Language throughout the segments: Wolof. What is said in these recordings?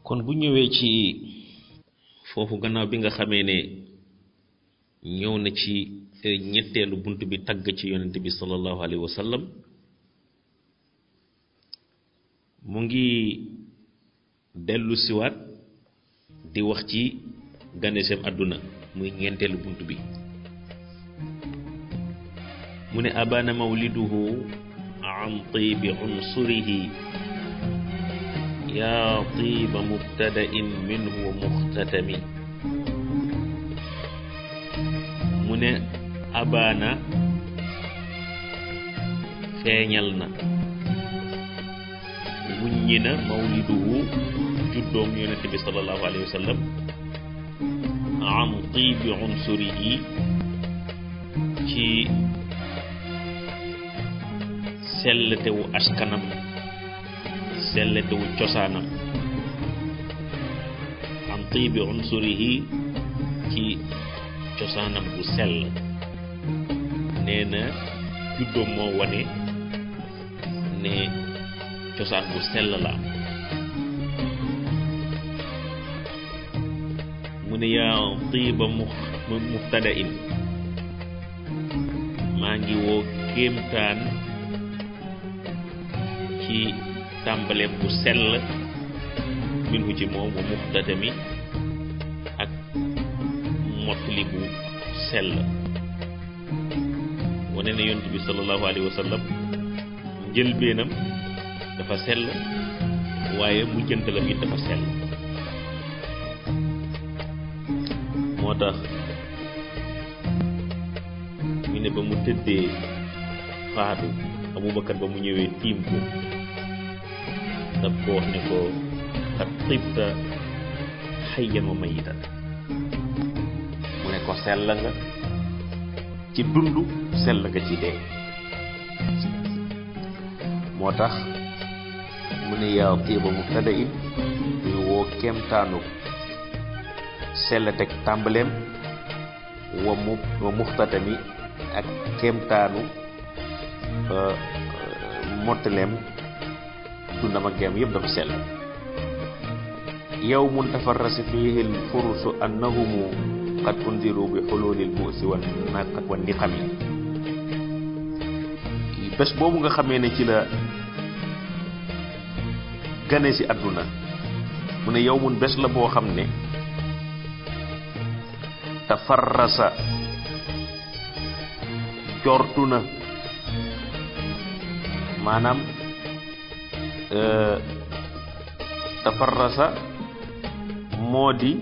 kon bu ñëwee ci foofu gannaaw bi nga xamee ne ñëw na ci ñetteelu bunt bi tagg ci yonent bi sallallahu alayhi wa sallam mu ngi dellu siwaat di wax ci ganeseem àdduna muy ñeenteelu bunt bi mu ne abana mawliduhu an tibi unsurihi ya tiba mubtada'in minhu wa muxtatami mu ne abana feeñal na wuññi na mawliduhu juddoom yonent bi sallallahu alayhi wa sallam an tibi unsurihi ci selletewu askanam selletewu cosaanam an tibi unsurihi ci cosaanam bu sell nee na juddoom moo wane ne cosaan bu sell la am mu ne yaa tiiba mubtada'in maa ngi woo kéemtaan ci tàmbaleem bu sell minhu ci moom wa muxtatami ak mottali bu sell wane ne yonent bi sallallahu alayhi wa sallam njëlbeenam dafa sell waaye mujjantalam it dafa sell moo tax ñu ne ba mu tëddee faatu Abubakar ba mu ñëwee tiim ko daf ko wax ne ko xat tibta hayyan wa mayitan mu ne ko sell nga ci dund sell nga ci dee moo tax mu ne yaa tiiba mubtada'in ñu woo kéemtaanu sell teg tàmbaleem wa muxtatami ak kéemtaanu mottaleem dundam ak geem yëpp dafa sell yawmun tafarrasa fiihi al-furusu annahumu qad undiru bi hululil bu'si wa niqami bés boobu nga xamee ne ci la gane si àdduna mu ne yawmun bés la boo xam ne tafarrasa jortu na maanaam tafarrasa moo di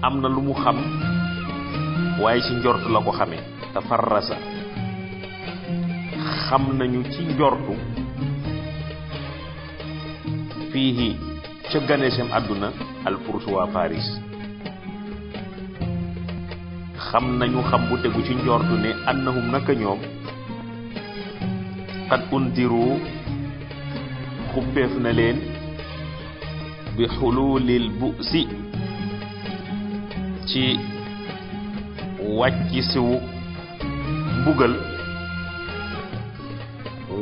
am na lu mu xam waaye ci njortu la ko xamee tafarrasa xam nañu ci njortu fii ca ganeesam àdduna alfurs waa Paris xam nañu xam bu tegu ci njortu ne annahum naka ñoom qad undiru xuppeef na leen bi xululil bu'si ci wàcci siwu mbugal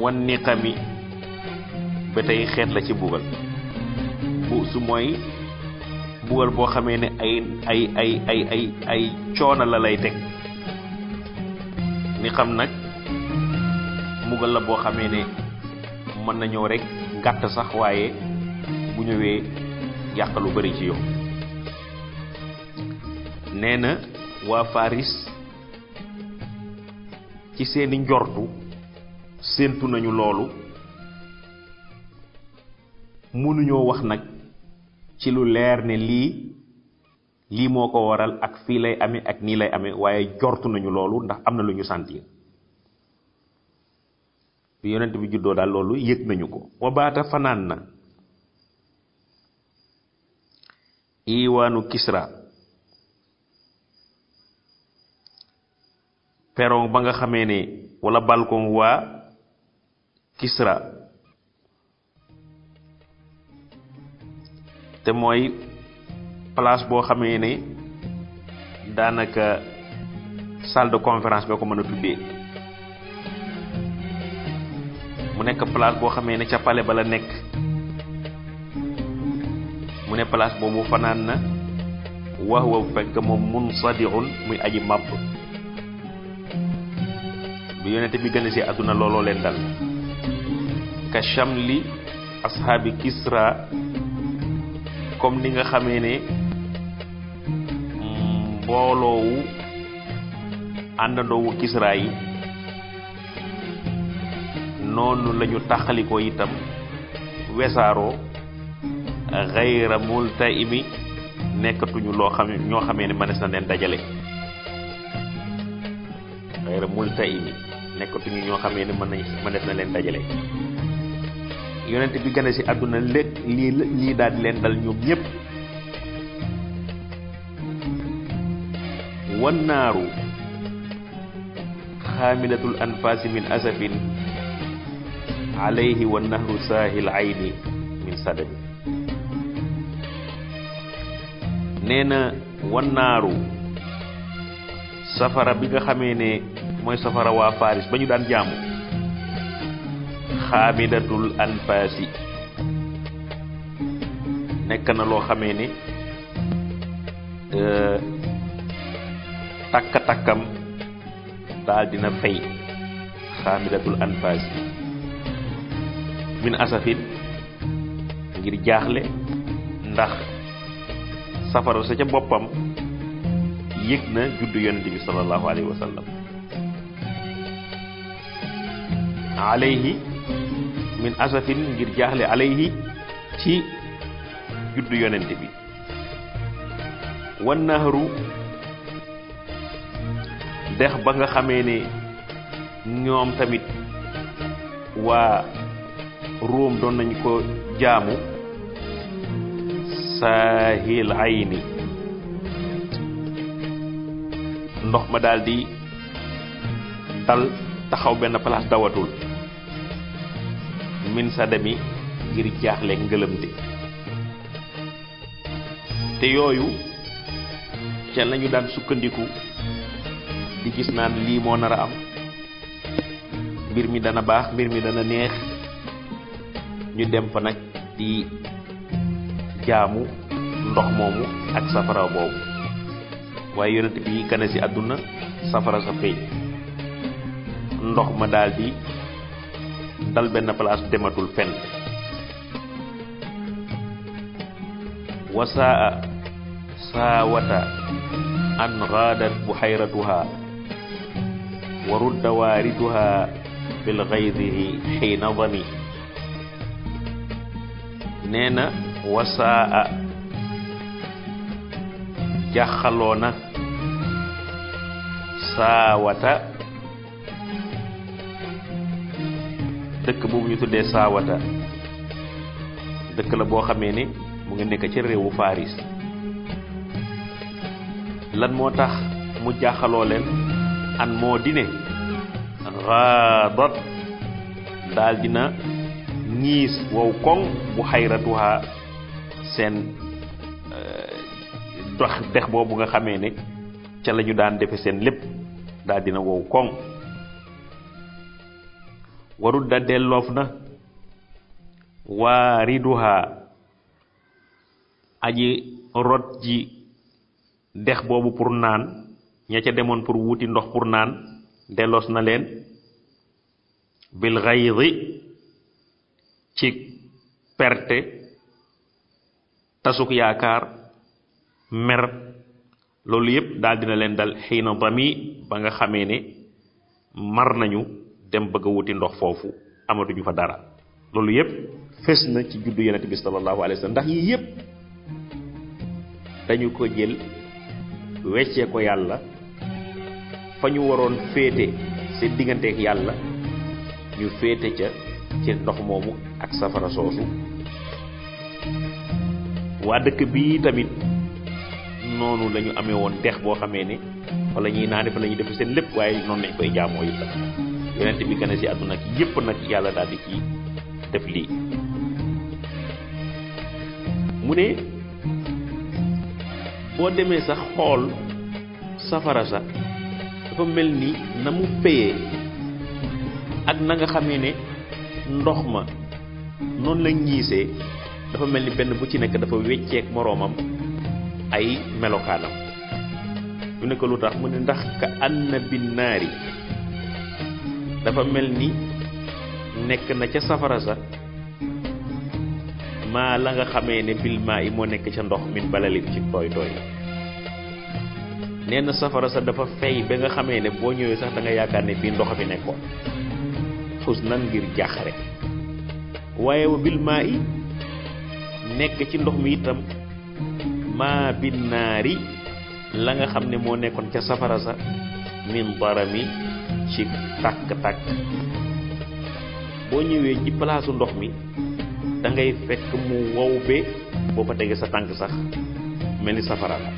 wan niqami ba tey xeet la ci mbugal bu'su mooy mbugal boo xamee ne ay coono la lay teg ni xam nag mbugal la boo xamee ne mën na ñëw rek gàtt sax waaye bu ñëwee yàq lu bari ci yow nee na waa Faris ci seeni njortu séentu nañu loolu mënuñoo wax nag ci lu leer ne lii moo ko waral ak fii lay amee ak nii lay amee waaye jortu nañu loolu ndax am na lu ñu sentir bi yonent bi juddoo daal loolu yëg nañu ko wa baata fanaan na iwaanu Kisra perron ba nga xamee ne wala balcon waa Kisra te mooy place boo xamee ne daanaka salle de conférence boo ko mën a tuddee mu nekk place boo xamee ne ca palais ba la nekk mu ne place boobu fanaan na wax wa fekk moom munsadihun muy aji màbb bi yonente bi gën a si àdduna looloo leen dal ka shamli ashaabi Kisra comme ni nga xamee ne mbooloowu àndandoowu Kisra yi noonu lañu taxalikoo itam wesaaroo xayra multaimi nekkatuñu loo xam ñoo xamee ne mënees na leen dajale xayra multaimi nekkatuñu ñoo xamee ne mënees na leen dajale yonent bi gën a si àdduna lii daal di leen dal ñoom ñëpp wannaaru xaamilatul anfaasi min asafin alayhi wa nahru saahil ayni min sadami nee na wannaaru safara bi nga xamee ne mooy safara waa Faris ba ñu daan jaamu xaamilatul anfaasi nekk na loo xamee ne takk-takkam daal dina fay xaamilatul anfaasi min asafin ngir jaaxle ndax safara sa ca boppam yëg na juddu yonent bi sallallahu alayhi wa sallam alayhi min asafin ngir jaaxle alayhi ci juddu yonent bi wan nahru dex ba nga xamee ne ñoom tamit waa Róom doon nañ ko jaamu saahil ayni ndox ma daal di dal taxaw benn place dawatul min sadami ngir jaaxle ngëlëmte te yooyu ca lañu daan sukkandiku di gis naan lii moo nar a am mbir mi dana baax mbir mi dana neex ñu dem fa nag di jaamu ndox moomu ak safara boobu waaye yonent bi gane si àdduna safara sa feeñ ndox ma daal di dal benn place dematul fenn wasaa saawata an gaadat buhayratuha wa rudda waariduha bil ghaydihi xiina dami nee na wasaa jaxaloo na saawata dëkk boobu ñu tuddee saawata dëkk la boo xamee ne mu ngi nekk ci réewu Faris lan moo tax mu jaaxaloo leen an moo dine gaadat daal dina ñiis wow koŋ bu xayratuha seen dox dex boobu nga xamee ne ca la ñu daan defe seen lépp daal dina wow koŋ warul da delloof na waariduha aji rot ji dex boobu pour naan ña ca demoon pour wuti ndox pour naan delloos na leen bil ghaydi ci perte tasuk yaakaar mer loolu yëpp daal dina leen dal xiina dami ba nga xamee ne mar nañu dem bëgg a wuti ndox foofu amatuñu fa dara loolu yëpp fës na ci juddu yonent bi sallallahu alayhi wa sallam ndax yii yëpp dañu ko jël weccee ko yàlla fa ñu waroon féete seen digganteek yàlla ñu féete ca ci ndox moomu ak safara soosu waa dëkk bii tamit noonu la ñu amee woon dex boo xamee ne fa la ñuy naane fa la ñuy def seen lépp waaye noonu lañ koy jaamoo itam yonent bi gën a si àdduna ak yépp nag yàlla daal di ci def lii mu ne boo demee sax xool safara sa dafa mel ni na mu payee ak na nga xamee ne ndox ma noonu la ñiisee dafa mel ni benn bu ci nekk dafa wecceek moroomam ay melokaanam ñu ne ko lu tax mu ne ndax ka anna bin naari dafa mel ni nekk na ca safara sa maa la nga xamee ne bil maa yi moo nekk ca ndox min balalin ci tooy tooy nee na safara sa dafa fay ba nga xamee ne boo ñëwee sax da nga yaakaar ne bii ndox a fi nekkoon xus nan ngir jaaxare waaye wa bil maa yi nekk ci ndox mi itam maa bin naari la nga xam ne moo nekkoon ca safara sa min darami ci tàkk-tàkk boo ñëwee ci palaasu ndox mi da ngay fekk mu wow be boo fa tegee sa tànk sax mel ni safara la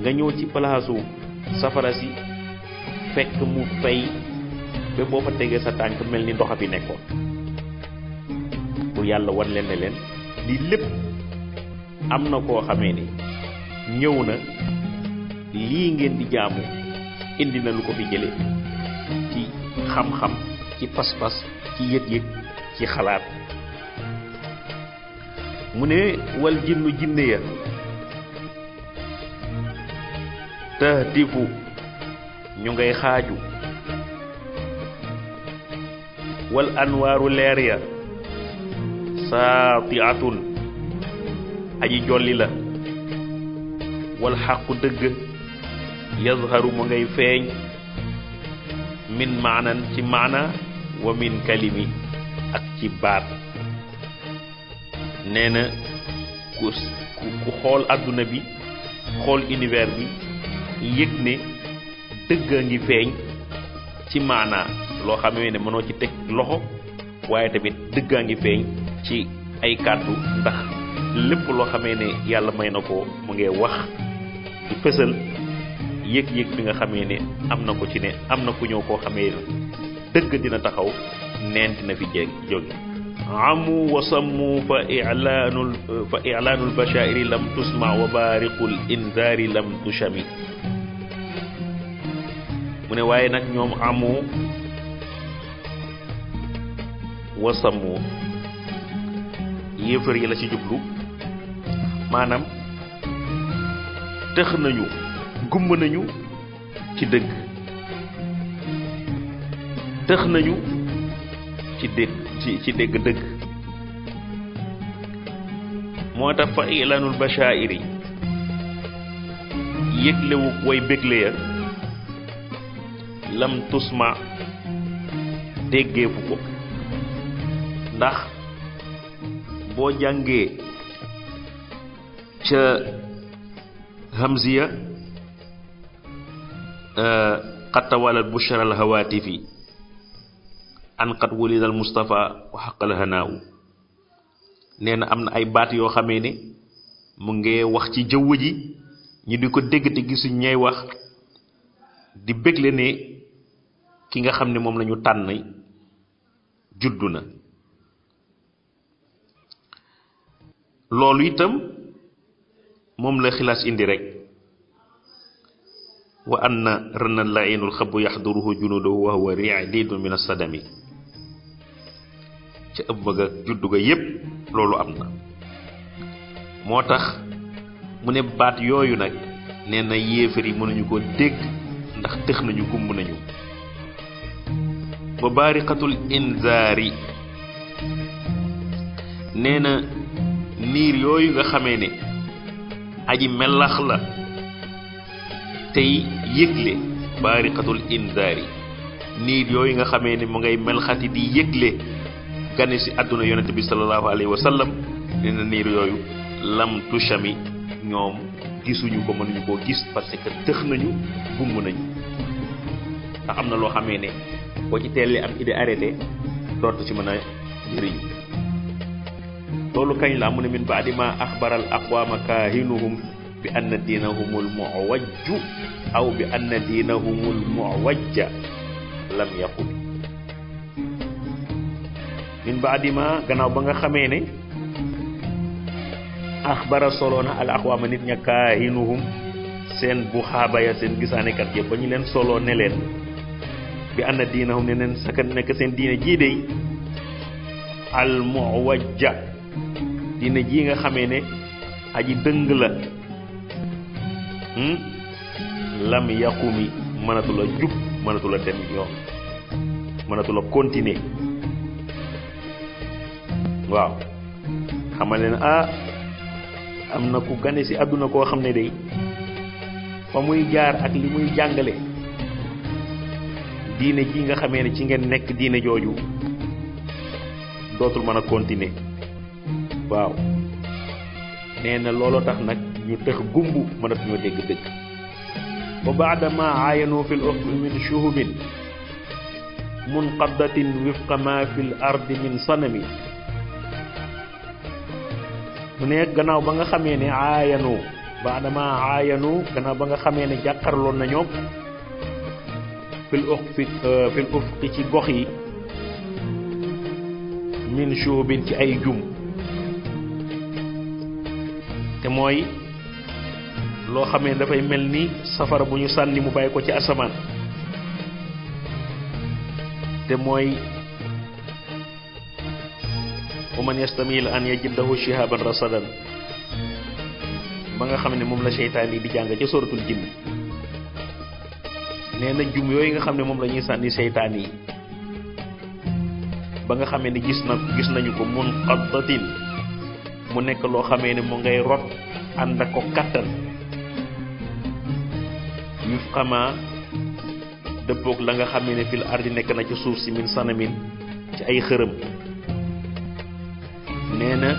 nga ñëw ci palaasu safara si fekk mu fay ba boo fa tegee sa tànk mel ni ndox a fi nekkoon pour yàlla wan leen ne leen lii lépp am na koo xamee ne ñëw na lii ngeen di jaamu indi na lu ko fi jële ci xam-xam ci pas-pas ci yëg-yëg ci xalaat mu ne wal jinnu jinne ya tahtifu ñu ngay xaaju wal anwaaru leer ya saatiatun aji jolli la wal xaqu dëgg yazharu mu ngay feeñ min maanan ci maana wa min kalimi ak ci baat nee na ku xool adduna bi xool univers bi yëg ne dëgg a ngi feeñ ci maanaa loo xamee ne mënoo ci teg loxo waaye tamit dëgg a ngi feeñ ci ay kàddu ndax lépp loo xamee ne yàlla may na ko mu ngi wax di fësal yëg-yëg bi nga xamee ne am na ko ci ne am na ku ñëw koo xamee dëgg dina taxaw neen dina fi jóge amu wa sammu fa i'laanul bashaa'iri lam tusma wa baariqul inzaari lam tushami mu ne waaye nag ñoom amu wa sammu yéefar yi la ci jublu maanaam tëx nañu gumb nañu ci dëgg tëx nañu ci dégg dëgg moo tax fa ilaanul bashaa'iri yëglewu way bégle ya lam tusma déggeefu ko ndax boo jàngee ca hamziya qatta walal bushra al hawatifi an qad wulida al mustafa wa haqqal hanaawu nee na am na ay baat yoo xamee ne mu ngi wax ci jëww ji ñu di ko dégg te gisuñ ñay wax di bégle ne ki nga xam ne moom la ñu tànn juddu na loolu itam moom la xilaas indi rek wa anna rana lainul xabu yaxduruhu junuduhu wa huwa ri'didun min as-sadami ca ëpp ga juddu ga yépp loolu am na moo tax mu ne baat yooyu nag nee na yéefar yi mënuñu ko dégg ndax tëx nañu gumb nañu wa baariqatul inzaari nee na niir yooyu nga xamee ne aji melax la tey yëgle baariqatul inzaari niir yooyu nga xamee ne mu ngay melxati di yëgle gane si àdduna yonent bi sallallahu alayhi wa sallam nee na niir yooyu lam tushami ñoom gisuñu ko mënuñu koo gis parce que tëx nañu gumb nañu ndax am na loo xamee ne boo ci teelee am idée arrêté dootu ci mën a jëriñ loolu kañ la mu ne min baadi ma axbaral aqwaama kaahinuhum bi anna diinahumul muwajju aw bi anna diinahumul muwajja lam yaqul min baadi ma gannaaw ba nga xamee ne axbara soloona al aqwaama nit ña kaahinuhum seen bu xaaba ya seen gisaanekat yëpp ba ñu leen soloo ne leen bi anna diinahum ne neen saka nekk seen diine jii dey al muwajja diine ji nga xamee ne aji dëng la lam yaqumi mënatu la jub mënatu la dem yoon mënatu la continuer waaw xamal leen am na ku gane si àdduna koo xam ne day fa muy jaar ak li muy jàngale diine ji nga xamee ne ci ngeen nekk diine jooju dootul mën a continuer waaw nee na looloo tax nag ñu tëx gumbu mënatuñoo dégg dëgg wa baada ma aayanu fi l ufq min shuhubin munqaddatin wifqa ma fi l ardi min sanami mu ne gannaaw ba nga xamee ne aayanu baada ma aayanu gannaaw ba nga xamee ne jàkkarloon na ñoom fil ufq ci gox yi min shuhubin ci ay jum te mooy loo xamee dafay mel ni safara bu ñu sànni mu bàyyi ko ci asamaan te mooy wa man yastamil an yajiddahu shihaban rasadan ba nga xam ne moom la seytaan yi di jàng ca suratul jinn nee na jum yooyu nga xam ne moom la ñuy sànni seytaan yi ba nga xamee ne gis nañu ko munqaddatin mu nekk loo xamee ne mu ngay rot ànd ak ko kattan yuf xamaa dëppoog la nga xamee ne fil ardi nekk na ci suuf si min sanamin ci ay xërëm nee na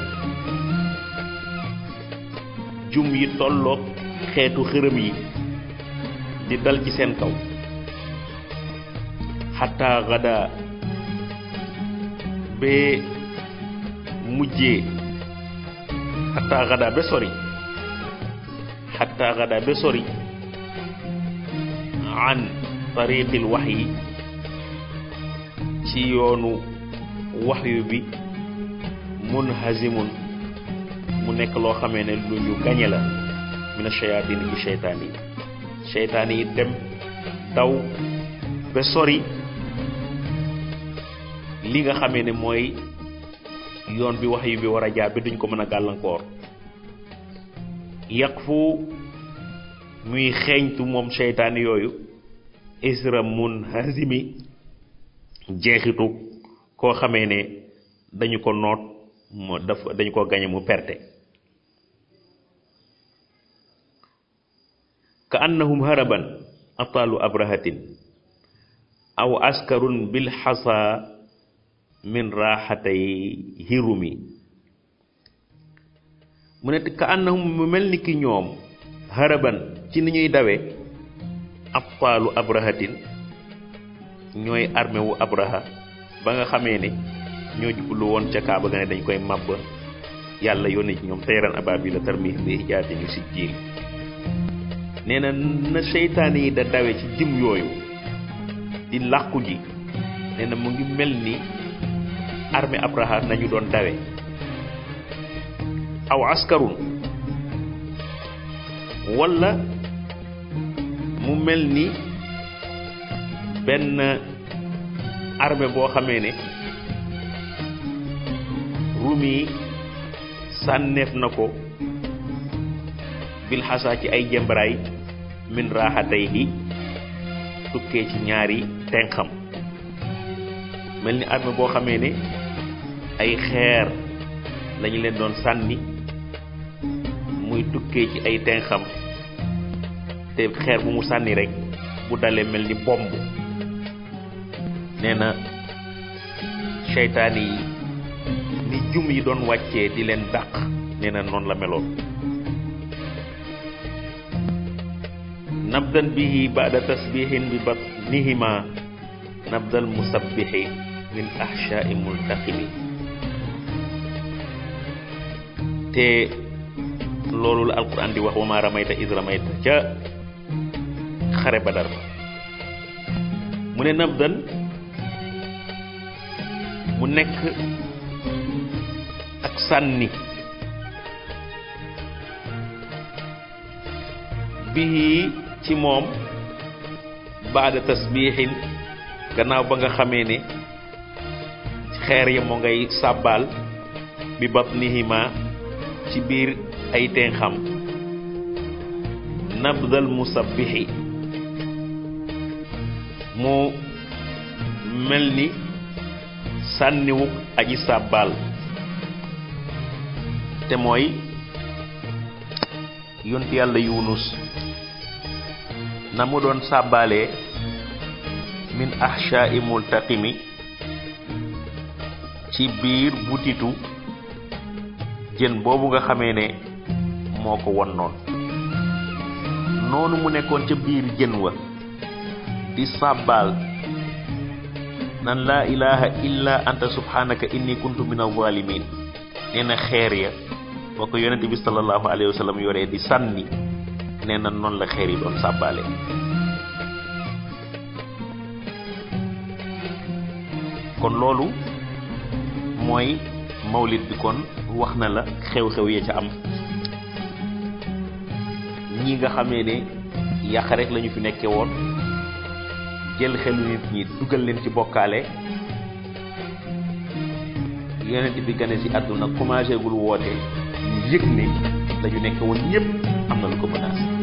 jum yi tolloog xeetu xërëm yi di dal ci seen kaw xataa gada ba mujjee xataa gada ba sori an tariqil waxyi ci yoonu waxyu bi munhazimun mu nekk loo xamee ne lu ñu gañe la mina shayatin ci seytaan yi dem daw ba sori li nga xamee ne mooy yoon bi waxyu bi war a jaar bi duñ ko mën a gàllankoor yàq fu muy xeeñtu moom seytaan yooyu isra munhazimi jeexitu koo xamee ne dañu ko noot dañu ko gañe mu perte ka annahum haraban atalu abrahatin aw askarun bil hasa min raxatay hirumi mu ne ka annahum mu mel ni ki ñoom haraban ci ni ñuy dawe abtaalu abrahatin ñooy armée wu abraha ba nga xamee ne ñoo jublu woon ca kaaba ga ne dañ koy màbb yàlla yónni ci ñoom tayran ababila tarmihim bi hijaatin min sijjiil nee na seytaane yi da dawe ci jëm yooyu di làqu ji nee na mu ngi mel ni armée abraha nañu doon dawe aw askarun walla mu mel ni benn armée boo xamee ne rumi sànneef na ko bil xasa ci ay jembaraay min raaxatay yi tukkee ci ñaari tenxam mel ni armée boo xamee ne ay xeer lañu leen doon sànni muy tukkee ci ay tenxam te xeer bu mu sànni rek bu dalee mel ni bomb nee na seytaane yi ni jum yi doon wàccee di leen dàq nee na noonu la meloon nabdan bihi ba'da tasbihin bi batnihima nabdal musabbihi min ahsha'i multaqimi te loolu la alquran di wax wa ma ramayta iz ramayta ca xare Badar mu ne nabdan mu nekk ak sànni bii ci moom baada tasbihin gannaaw ba nga xamee ne xeer ya moo ngay sàbbaal bi batnihima ci biir ay tenxam nabdal musabbihi mu mel ni sànniwuk aji sàbbaal te mooy yonti yàlla Yunus na mu doon sàbbaalee min ahshaa'i multaqimi ci biir butitu jën boobu nga xamee ne moo ko won noonu mu nekkoon ca biir jën wa di sàbbaal nan laa ilaha illa anta subhanaka inni kuntu min az-zalimin nee na xeer ya boo ko yonente bi sallallahu alayhi wa sallam yoree di sànni nee na noonu la xeer yi doon sàbbaale kon loolu mooy mawlid bi kon wax na la xew-xew ya ca am ñi nga xamee ne yàq rek lañu fi nekke woon jël xelu nit ñi dugal leen ci bokkaale yonent bi gane ci àdduna commencé gul woote ñu yëg ne lañu nekk woon ñëpp am na lu ko menacé